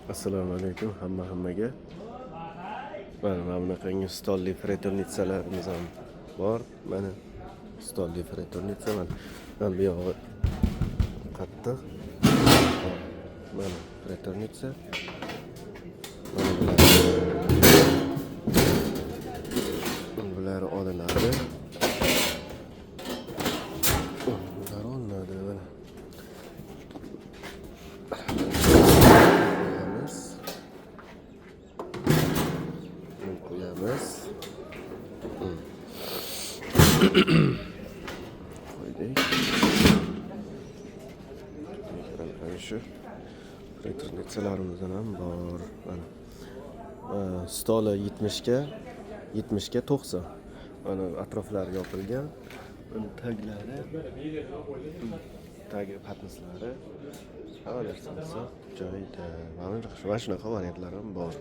Assalomu alaykum hammaga. Mana bunaqangi stolli фритюрница larimiz ham bor. Mana stolli фритюрница, mana. Mana bu yog'i qattiq. Mana фритюрница. Mana bular olinadi. Bular olinadi mana. Qo'yamiz. Buni qo'yamiz. Qo'ydik. Mana shu фритюрница larimizdan ham bor. Mana. Stoli 70 ga 70 ga 90. Mana atroflari yopilgan. Buni taglari, tagi patnislari, hamma narsasi joyida. Mana shunaqa variantlar ham bor.